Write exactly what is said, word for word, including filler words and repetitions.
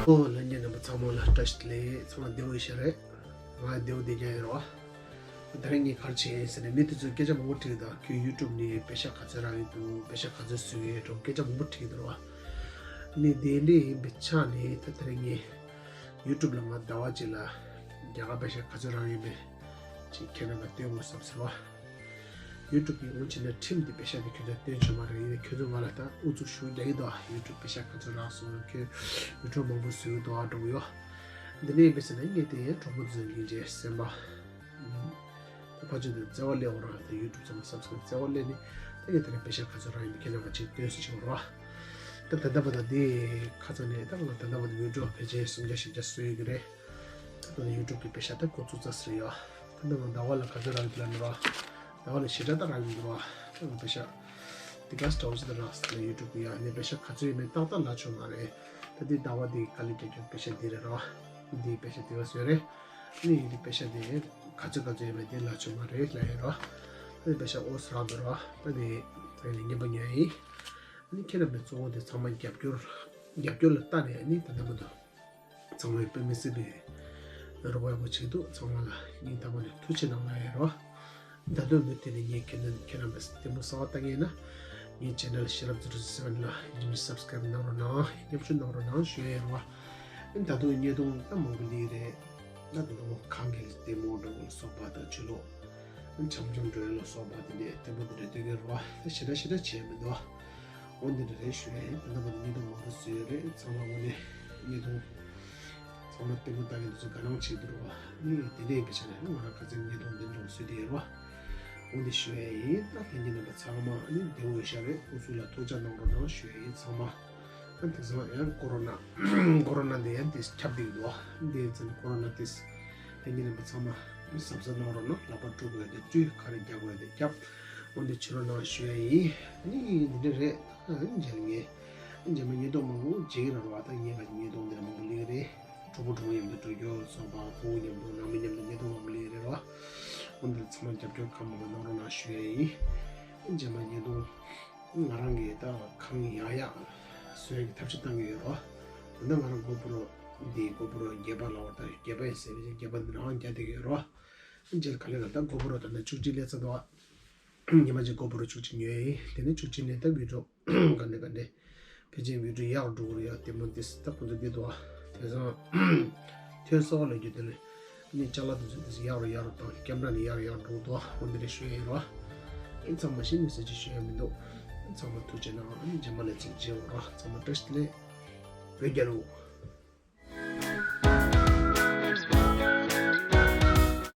ཨོ་ལྷན་རྒྱས་རྣམ་པ་ཚང་མ་ལ་བཀྲ་ཤིས་བདེ་ལེགས། ཚང་མ་བདེ་པོ་ཡོད་ཤག་རེད། ང་བདེ་པོ་བདེ་རྐྱང་ཡིན་རོ། ད་རིང་ངས་ག་རེ་བྱས་ཡིན་ཟེར་ན། མི་དེ་ཚོས་སྐད་ཆ་མང་པོ་དྲིས་ཀྱི་འདུག་ཁྱོད་ཡུ་ཊུབ་ནས་པེ་ཤག་ག་ཚོད་རག་གི་འདུག་པེ་ཤག་ག་ཚོད་བཟོས་ཡོད་འགྲོ། སྐད་ཆ་མང་པོ་དྲིས་ཀྱི་འདུག་རོ། ནི་དེ་འདྲ་ཡིན་པའི་ཆ་ནས་ད་ད་རིང་ངས་ཡུ་ཊུབ་ལ་ང་ཟླ་བ་གཅིག་ལ་རྒྱ་གར་པེ་ཤག་ག་ཚོད་རག་ཡོད་མེད་ཅིག་ཁྱེད་རྣམས་ལ་སྟོན་དགོས་བསམ་ཟེར་བ། ཡུ་ཊུབ་ཀྱི་དབང་ཕྱུག་ནས་ཁྲིམས་འདི་པེ་ཤག་འདི་ཁྱོད་ཚོ་སྟོན་ཆོག་མ་རེད། ཡིན་ནའི་ཁྱོད་ཚོ་ང་ལ་ད་ཨུ་ཚུགས་ཤུགས་རྒྱག་གི་འདུག་ཡུ་ཊུབ་པེ་ཤག་ག་ཚོད་རག་སོང་། ཁྱོད་ཡུ་ཊུབ་མང་པོ་བཟོས་འདུག་ཨ་འགྲོ་གི་ཡོད། འདི་ནས་ཡིན་པས་ཟེར་ན་ངས་དེ་ཡང་གྲོགས་པོ་ཚོའི་སྙིང་རྗེ་སེམས་པ། ད་ཕལ་ཆེར་དེ་བརྩེ་བ་སླེབས་འོང་ར། དེ་ཡུ་ཊུབ་ཚང་མ་སབ་སི་ཀ་རབ་བརྩེ་བ་སླེབས་ནས་ད་ངས་དེ་ནས་པེ་ཤག་ག་ཚོད་རག་ཡིན་པ་ཁྱེད་རྣམས་ལ་ཅིག་སྟོན་སྲིད་ཅིག་འོང་ར། ད་ད་ལྟ་བར་དུ་འདི་ཁ་ཚ་ནས་ད་ང་ད་ལྟ་བར་དུ་ཝི་ཌི་ཡོ་ཕལ་ཆེར་སུམ་བརྒྱ་བཞི་བརྒྱ་བཟོས་ཡོད་ཀྱི་རེད། ད་ལྟ་ཡུ་ཊུབ་ཀྱི་པེ་ཤག་ད་འགོ་བཙུགས་ཚར་ཟེར་ཡོད། ད་ལྟ་ང་ཟླ་བ་ལ་ག་ཚོད་རག་གི་ལབ་ན་ར། ཟླ་བ་ལ་ཞེ་དྲག་ད་རག་གི་མི་འདུག་བ། ད་ང་པེ་ཤག་དེ་ག་ཙམ་འདྲ་བོ་ཞིག་ད་རག་ཟེར་ན་ཡུ་ཊུབ་ཀྱི་ཡ་ནས་པེ་ཤག་ག་ཚོད་ཡིན་མིན་ཏག་ཏག་ལབ་ཆོག་མ་རེད། ད་འདི་ཟླ་བ་འདི་ག་ལེ་རྒྱག་རྒྱུ་པེ་ཤག་འདི་རེད་ར། འདི་པེ་ཤག་དེ་ག་བཟོས་རེད། ནི་ཡུ་ཊུབ་པེ་ཤག་དེ་ག་ཚོད་ག་ཚོད་ཡིན་མིན་དེ་ལབ་ཆོག་མ་རེད་ལབ་ཡོད་ར། ད་འདི་པེ་ཤག་ཨོ་ཙམ་རག་འདུག་ར། ད་འདི་ད་ངས་རྔན་པ་ཉོས་ཡིན། ནི་ཁྱེད་རྣམ་པའི་གཙོ་བོ་དེ་ཚང་མ་རྒྱབ་སྐྱོར་རྒྱབ་སྐྱོར་ལ་བལྟ་ནས་ནི་ད་ལྟ་བར་དུ་ཚང་མས་དཔེ་མི་སྲིད་པའི་རོགས་པ་ཡག་པོ་བྱེད་འདུག་ཚང་མ་ལ་སྙིང་ཐག་པ་ནས་ཐུགས་རྗེ་གནང་ལབ་ཡོད་རོ། ད་དུང་མུ་མཐུད་ནས་ངས་ཁྱེད་རྣམ་ཁྱེད་རྣམ་པས་ལྟད་མོ་གསར་པ་ལྟ་མཁན་ན་ངའི་ཆེ་ནལ་ཤེས་རབ་ཛི་རོ་སེ་བན་ལ་ཡིན་ནའི་སབ་སི་ཀ་རབ་གནང་རོགས་གནང་། མཉམ་ཞུགས་གནང་རོགས་གནང་ཞུ་ཡ་ཡིན་རོ། ད་དུང་བརྙན་ཐུང་ད་མང་པོ་སླེབས་རེད། ད་དུང་གང་གི་ལྟད་མོ་འདྲ་བོ་ལ་སོགས་པ་དང་ཆུ་ལོག་འཆམ་འཆམ་འགྲོ་ཡ་ལ་སོགས་པ་དེ་འདྲའི་ལྟད་མོ་དེ་འདྲ་སྟོན་གྱི་རེད་བ། ད་ཞེ་དྲག་ཞེ་དྲག་བྱས་མི་འདུག་འོ་འདི་འདྲ་རེད་ཞུ་ཡ་ཡིན། ད་ལྟ་བར་དུ་བརྙན་ཐུང་མང་པོ་བཟོས་ཡོད་རེད། ཚང་མ་དངོས་གནས་བརྙན་ཐུང་ཚང་མ་ལྟད་མོ་ལྟ་མཁན་དེ་ཚོ་དགའ་སྣང་བྱེད་འདུག་རེད་བ། ནི་དེ་འདྲ་ཡིན་པའི་ཆ་ནས་ང་རང་ཁ་སང་བརྙན་ཐུང་འདི་འདྲ་བཟོས་བསྡད་ཡོད་རེད་བ། འོ་འདི་ཞུ་ཡ་ཡིན། ད་ལྷན་རྒྱས་རྣམ་པ་ཚང་མ་ནི་བདེ་པོ་ཡོད་ཤག་རེད། ཨུ་ཚུགས་ལ་ཐུགས་ཅག་གནང་རོགས་གནང་ཞུ་ཡ་ཡིན་ཚང་མ། ཨ་དེང་སང་ཡང་ཀོ་རོ་ན་ཀོ་རོ་ན་འདི་ཡང་དེ་ཁྱབ་བསྡད་འདུག་འདི་ཚོ་ཀོ་རོ་ན་དེ་ལྷན་རྒྱས་རྣམ་པ་ཚང་མ་གཟབ་གཟབ་གནང་རོགས་གནང་། ལག་པ་བཀྲུ་དགོས་དེ་བཀྲུས། ཁ་རས་རྒྱག་དགོས་དེ་རྒྱབ། འོ་འདི་བྱེད་རོགས་གནང་ཞུ་ཡ་ཡིན། ཨ་ནི་འདི་འདྲ་རེད། ཨ་ནི་རྗེས་ལ་ངས་རྗེས་མ་བརྙན་ཐུང་མང་པོ་མཇལ་གྱི་རེད་བ། ད་ངས་ང་བརྙན་ཐུང་འདི་ལ་མང་པོ་སླེབས་ཀྱི་རེད། གྲོགས་པོ་གྲོགས་མོ་མཉམ་དུ་འགྲོ་རྒྱུ་སོགས་པ་ཕྲུ་གུ་མཉམ་དུ་ནང་མི་མཉམ་དུ་བརྙན་ཐུང་མང་པོ་སླེབས་ཀྱི་རེད་བ། འོ་འདི་ཚང་མ་རྒྱབ་སྐྱོར་གང་མང་མང་གནང་རོགས་གནང་ཞུ་ཡ་ཡིན། རྗེས་མ་བརྙན་ཐུང་ང་རང་གིས་ད་གང་ཡག་ཡག་བཟོ་ཡག་གི་ཐབས་ཤེས་བཏང་གི་ཡོད་རོ། ད་ལྟ་ང་རང་གོ་པོ་རོ་འདི་གོ་པོ་རོ་བརྒྱད་པ་ལ་བར་ད་བརྒྱད་པ་ཡིན་ཟེར་བའི་བརྒྱད་པ་འདི་རང་རྒྱག་བསྡད་ཀྱི་ཡོད་རོ། རྗེས་ག་ལེར་ད་གོ་པོ་རོ་ད་ལྟ་བཅུ་གཅིག་སླེབས་ཚར་འདུག་ཉི་མ་གཅིག་གོ་པོ་རོ་བཅུ་གཅིག་ཉོས་ཡིན། དེ་ནས་བཅུ་གཅིག་ནས་ད་བི་ཌི་ཡོ་ག་འདྲ་ག་འདྲ་ཕལ་ཆེར་བི་ཌི་ཡོ་ཡག་འགྲོ་གི་རེད་ཡ། ལྟད་མོ་འདི་ད་ཁོང་ཚོ་འདི་འདུག་བ། དེང་སང་ཐོན་ས་ལ་རྒྱུ་དེ་ལས་ནི་ཅ་ལག་དེ་ཚོ་དེ་ཚོ་ཡག་རུ་ཡག་རུ་དང་ཀེམ་ར་ནི་ཡག་རུ་ཡག་རུ་འགྲོ་གི་འདུག་འོ་འདི་རེད་ཞུ་ཡ་ཡིན་རོ། ཨེ་ཚང་མ་ཤེས་ནི་ཟེར་གྱི་ཞུ་ཡ་མི་འདུག་ཚང་མ་ཐུགས་རྗེ་གནང་། ཨ་ནི་རྗེས་མ་ལ་ཅིག་མཇལ་འོང་རོ། ཚང་མ་བཀྲ་ཤིས་བདེ་ལེགས། བོད་རྒྱལ་ལོ།